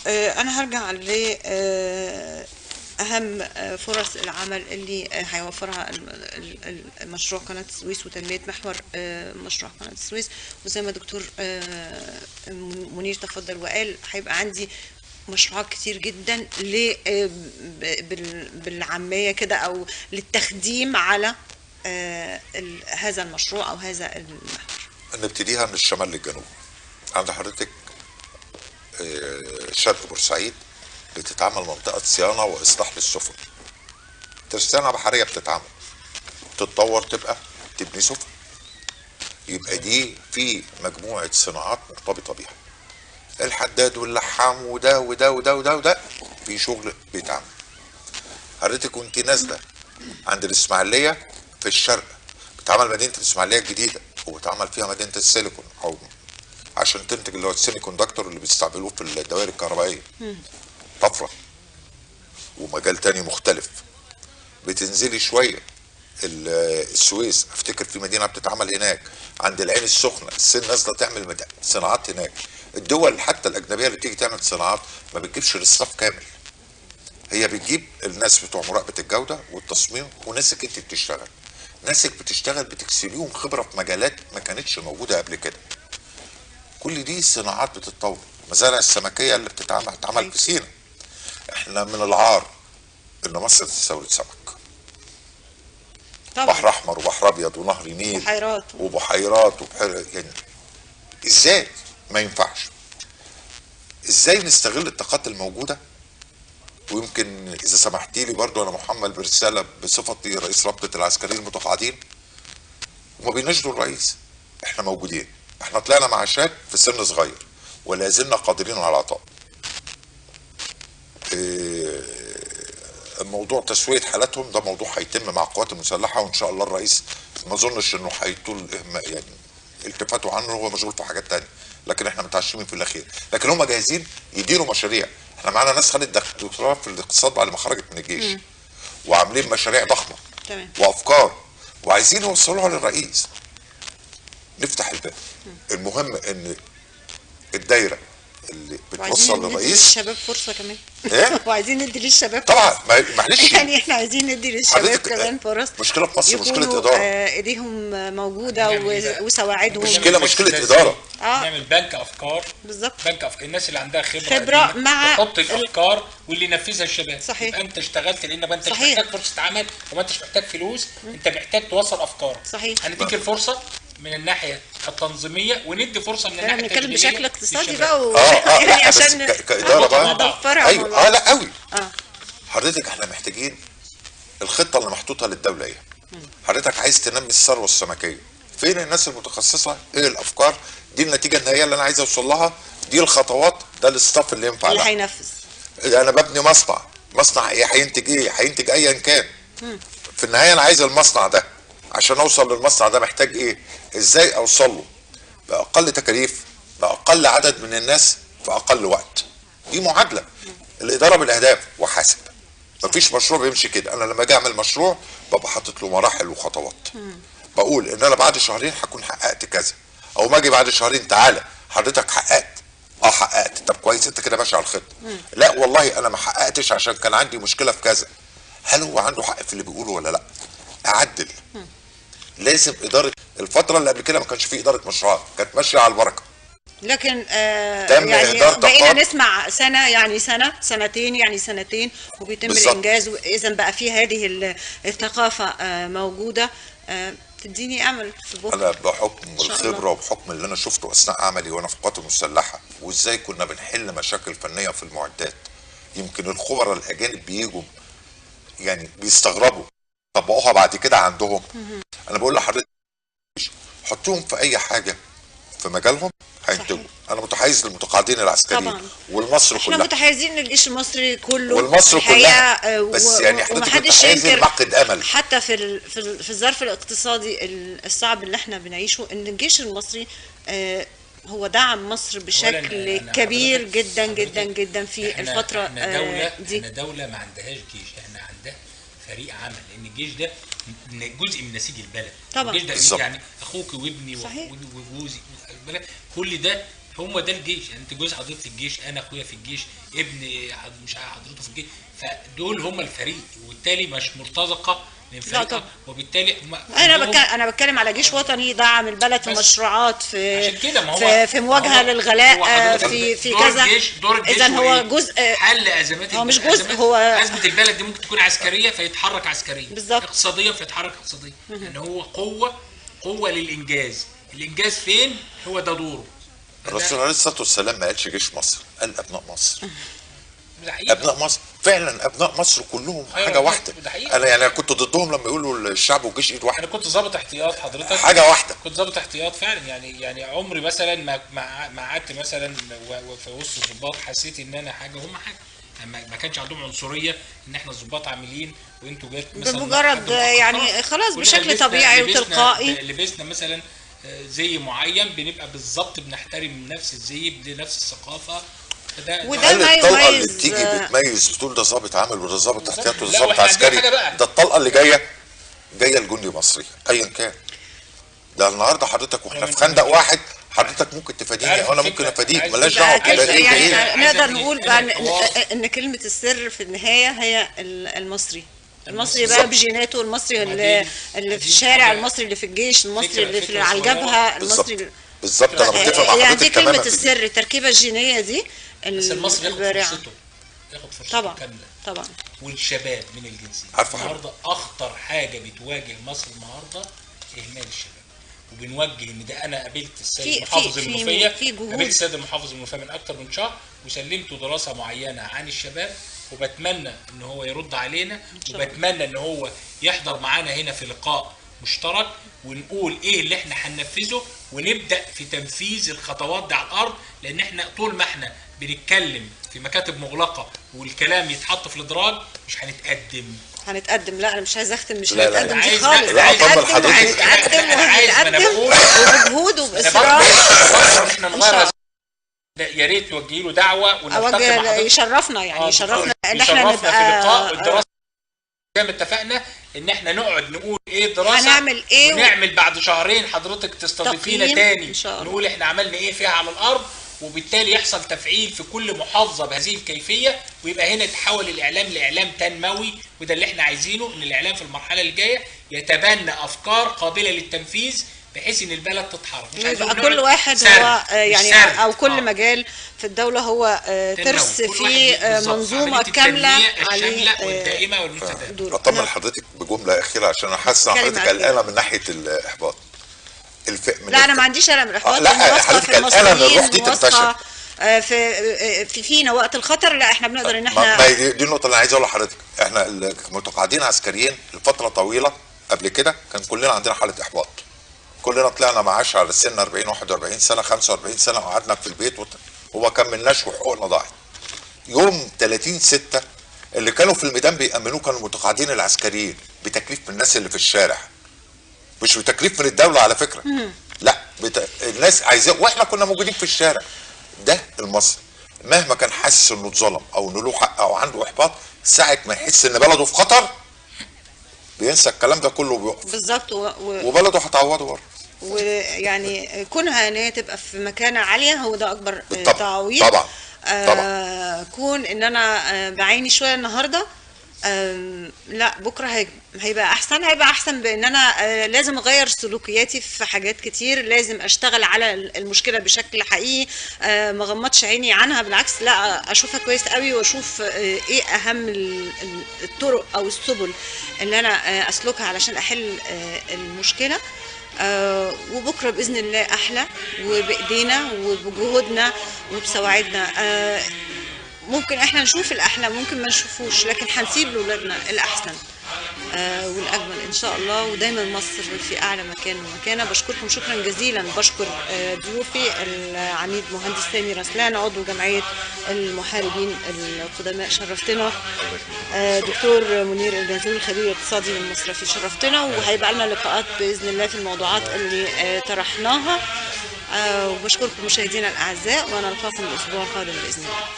انا هرجع ل اهم فرص العمل اللي هيوفرها مشروع قناة السويس وتنمية محور مشروع قناة السويس. وزي ما دكتور منير تفضل وقال، هيبقى عندي مشروعات كتير جدا بالعامية كده، او للتخديم على هذا المشروع او هذا المحور. نبتديها من الشمال للجنوب. عند حضرتك شرق بورسعيد بتتعمل منطقة صيانة وإصلاح للسفن، ترسانة بحرية بتتعمل، تتطور تبقى تبني سفن، يبقى دي في مجموعة صناعات مرتبطة بيها، الحداد واللحام وده وده وده وده وده، في شغل بيتعمل. حضرتك وانت نازلة عند الإسماعيلية في الشرق بتعمل مدينة الإسماعيلية الجديدة، وبتعمل فيها مدينة السيليكون، أو عشان تنتج اللي هو ال semiconductor اللي بيستعملوه في الدوائر الكهربائية. طفرة ومجال تاني مختلف. بتنزلي شوية السويس، افتكر في مدينة بتتعمل هناك عند العين السخنة، الصين نازلة تعمل صناعات هناك. الدول حتى الأجنبية اللي بتيجي تعمل صناعات ما بتجيبش ال staff كامل، هي بتجيب الناس بتوع مراقبة الجودة والتصميم وناسك انت بتشتغل، ناسك بتشتغل بتكسبيهم خبرة في مجالات ما كانتش موجودة قبل كده. كل دي صناعات بتتطور. المزارع السمكية اللي بتتعمل في سينا. احنا من العار ان مصر تستورد سمك. طبعا. بحر احمر وبحر ابيض ونهر نيل وبحيرات وبحيرات، يعني ازاي؟ ما ينفعش. ازاي نستغل الطاقات الموجودة؟ ويمكن اذا سمحتي لي برضو، انا محمل برسالة بصفتي رئيس رابطه العسكريين المتقاعدين، وما بيناشدوا الرئيس، احنا موجودين، احنا طلعنا معاشات في سن صغير ولا زلنا قادرين على العطاء. موضوع تسويه حالاتهم ده موضوع هيتم مع القوات المسلحة، وان شاء الله الرئيس ما اظنش انه هيطول يعني التفاته عنه، هو مشغول في حاجات تانية، لكن احنا متعشمين في الاخير. لكن هم جاهزين يديروا مشاريع. احنا معانا ناس خدت دكتوراه في الاقتصاد بعد ما خرجت من الجيش، وعاملين مشاريع ضخمة. تمام. وافكار وعايزين يوصلوها للرئيس. نفتح الباب. المهم ان الدايرة اللي بتوصل للرئيس، للشباب فرصة كمان. إيه؟ وعايزين ندي للشباب طبعا، معلش يعني احنا عايزين ندي للشباب كمان فرص. مشكلة في مصر مشكلة ادارة، ايديهم موجودة وسواعدهم. مشكلة ادارة. نعمل بنك افكار. بالظبط، بنك افكار، الناس اللي عندها خبره مع تحط الافكار واللي ينفذها الشباب. صحيح. يبقى انت اشتغلت، لان ما انتش محتاج فرصة عمل وما انتش محتاج فلوس، انت محتاج توصل افكارك. صحيح. هنديك الفرصة من الناحية التنظيمية، وندي فرصة من الناحية التشغيلية. بنتكلم بشكل اقتصادي بقى يعني عشان كادارة بقى. ايوه لا قوي. حضرتك احنا محتاجين الخطة اللي محطوطة للدولة ايه؟ حضرتك عايز تنمي الثروة السمكيه، فين الناس المتخصصة؟ ايه الافكار؟ دي النتيجة النهائية اللي انا عايز اوصل لها، دي الخطوات، ده الاستاف اللي ينفع اللي هينفذ. انا ببني مصنع، مصنع ايه؟ هينتج ايه؟ هينتج ايا كان. في النهاية انا عايز المصنع ده، عشان اوصل للمصنع ده محتاج ايه؟ ازاي اوصل له باقل تكاليف، باقل عدد من الناس، في اقل وقت. دي معادلة. الادارة بالاهداف وحاسب. مفيش مشروع بيمشي كده. انا لما اجي اعمل مشروع ببقى حاطط له مراحل وخطوات. بقول ان انا بعد شهرين هكون حققت كذا، او ما اجي بعد شهرين تعالى حضرتك حققت، حققت، طب كويس انت كده ماشي على الخطة. لا والله انا ما حققتش عشان كان عندي مشكلة في كذا. هل هو عنده حق في اللي بيقوله ولا لا؟ اعدل. لازم ادارة. الفترة اللي قبل كده ما كانش في ادارة مشروعات، كانت ماشية على البركة. لكن يعني بقينا نسمع سنة يعني سنة، سنتين يعني سنتين، وبيتم الانجاز. واذا بقى في هذه الثقافة موجودة، تديني امل في بكره. انا بحكم الخبرة وبحكم اللي انا شفته اثناء عملي وانا في القوات المسلحة، وازاي كنا بنحل مشاكل فنية في المعدات، يمكن الخبراء الاجانب بيجوا يعني بيستغربوا، طبقوها بعد كده عندهم. انا بقول لحضرتك حطوهم في اي حاجة في مجالهم هينتجوا. انا متحيز للمتقاعدين العسكريين والمصر كلها. احنا متحيزين للجيش المصري كله والمصر كلها، بس يعني حضرتك متحيزين نعقد امل حتى في في الظرف الاقتصادي الصعب اللي احنا بنعيشه، ان الجيش المصري هو دعم مصر بشكل كبير جدا جدا جدا في الفترة دي. احنا دولة ما عندهاش جيش، احنا عندها فريق عمل، لان الجيش ده جزء من نسيج البلد. طبعا الجيش ده يعني اخوك وابني وجوزي، كل ده هم ده الجيش. يعني انت جوز حضرتك في الجيش، انا اخويا في الجيش، ابن مش حضرته في الجيش، فدول هم الفريق، وبالتالي مش مرتزقة من فريق، وبالتالي انا بتكلم على جيش وطني دعم البلد في مشروعات، في كده ما هو في مواجهة للغلاء، في كذا. اذا هو جزء حل ازمات، هو مش جزء، هو ازمة البلد دي ممكن تكون عسكرية فيتحرك عسكريا، بالظبط، اقتصاديا فيتحرك اقتصاديا، لان هو قوة للانجاز. الانجاز فين؟ هو ده دوره. الرسول عليه الصلاة والسلام ما قالش جيش مصر، قال ابناء مصر. ابناء مصر فعلا، ابناء مصر كلهم حاجة واحدة. انا يعني كنت ضدهم لما يقولوا الشعب والجيش ايد واحدة. انا كنت ضابط احتياط حضرتك، حاجة واحدة، كنت ضابط احتياط فعلا. يعني عمري مثلا ما قعدت مثلا في وسط الضباط حسيت ان انا حاجة وهم حاجة. ما كانش عندهم عنصرية ان احنا الضباط عاملين وانتوا جات مثلا، بمجرد يعني خلاص بشكل طبيعي وتلقائي. لبسنا مثلا زي معين، بنبقى بالظبط بنحترم نفس الزي بنفس الثقافة. وده ما يميز. الطلقة اللي بتيجي بتميز، بتقول ده ظابط عامل وده ظابط احتياط وده ظابط عسكري، ده الطلقة اللي جاية لجندي مصري ايا كان. ده النهارده حضرتك واحنا في خندق واحد، حضرتك ممكن تفاديني وانا ممكن افاديك، مالناش دعوه بكده. يعني نقدر نقول بقى ان كلمة السر في النهاية هي المصري. المصري بقى بجيناته، المصري اللي في الشارع، المصري اللي في الجيش، المصري اللي في على الجبهة، المصري بالظبط. انا متفق مع حضرتك يعني دي كلمة السر، التركيبة الجينية دي. بس المصري ياخد فرصته، ياخد فرصته طبعا كاملة طبعا. والشباب من الجنسية النهارده اخطر حاجة بتواجه مصر النهارده اهمال الشباب، وبنوجه ان ده. انا قابلت السيد محافظ المنوفية، قابلت السيد المحافظ المنوفية من اكتر من شهر، وسلمته دراسة معينة عن الشباب، وبتمنى ان هو يرد علينا، وبتمنى ان هو يحضر معانا هنا في لقاء مشترك، ونقول ايه اللي احنا هننفذه، ونبدا في تنفيذ الخطوات دي على الارض. لان احنا طول ما احنا بنتكلم في مكاتب مغلقة والكلام يتحط في الادراج مش هنتقدم. هنتقدم. لا انا مش عايز اختم، مش هنتقدم دي خالص. لا هنتقدم وهنتقدم وبجهود وباصرار. احنا نغير، يا ريت توجهي له دعوه ونلتقي مع حضرتك. يشرفنا يعني، يشرفنا ان احنا نبقى في لقاء الدراسة زي ما اتفقنا ان احنا نقعد نقول ايه الدراسة، هنعمل ايه، ونعمل بعد شهرين حضرتك تستضيفينا تاني نقول احنا عملنا ايه فيها على الارض، وبالتالي يحصل تفعيل في كل محافظة بهذه الكيفية، ويبقى هنا تحول الاعلام لاعلام تنموي. وده اللي احنا عايزينه، ان الاعلام في المرحلة الجاية يتبنى افكار قابله للتنفيذ بحيث ان البلد تتحرك. مش يبقى كل واحد هو يعني او كل مجال في الدولة هو ترس في منظومة كاملة عليه والدائمه والمستدامه. اطمن حضرتك بجملة اخيرة عشان انا حاسه ان حضرتك قلقانة من ناحية الاحباط. لا انا ما عنديش قلق من الاحباط. لا حضرتك قلقانة ان الروح دي تنتشر في فينا وقت الخطر. لا احنا بنقدر ان احنا دي النقطة اللي انا عايز اقولها لحضرتك. احنا المتقاعدين عسكريين لفترة طويلة قبل كده كان كلنا عندنا حاله احباط، كلنا طلعنا معاش على سن 40 41 سنة 45 سنة وقعدنا في البيت وما كملناش وحقوقنا ضاعت. يوم 30/6 اللي كانوا في الميدان بيأمنوه كانوا المتقاعدين العسكريين بتكليف من الناس اللي في الشارع، مش بتكليف من الدولة على فكرة. لا الناس عايزاه، واحنا كنا موجودين في الشارع. ده المصري مهما كان حاسس انه اتظلم او انه له حق او عنده احباط، ساعة ما يحس ان بلده في خطر بينسى الكلام ده كله وبيقف. بالظبط. وبلده هتعوضه برضه. ويعني كونها ان هي تبقى في مكانه عالية هو ده اكبر تعويض. طبعا طبعا. كون ان انا بعيني شوية النهارده، لا بكره هيبقى احسن. هيبقى احسن بان انا لازم اغير سلوكياتي في حاجات كتير، لازم اشتغل على المشكلة بشكل حقيقي، ما غمضش عيني عنها، بالعكس لا اشوفها كويس قوي واشوف ايه اهم الطرق او السبل اللي انا اسلكها علشان احل المشكلة. وبكره باذن الله احلى، وبايدينا وبجهودنا وبسواعدنا. ممكن احنا نشوف الاحلى، ممكن ما نشوفوش، لكن هنسيب لاولادنا الاحسن والاجمل ان شاء الله. ودايما مصر في اعلى مكان ومكانه. بشكركم شكرا جزيلا. بشكر ضيوفي العميد مهندس سامي رسلان عضو جمعية المحاربين القدماء، شرفتنا. دكتور منير الجنزوري الخبير الاقتصادي والمصرفي، شرفتنا. وهيبقى لنا لقاءات باذن الله في الموضوعات اللي طرحناها. وبشكركم مشاهدينا الاعزاء، ونلقاكم الاسبوع القادم باذن الله.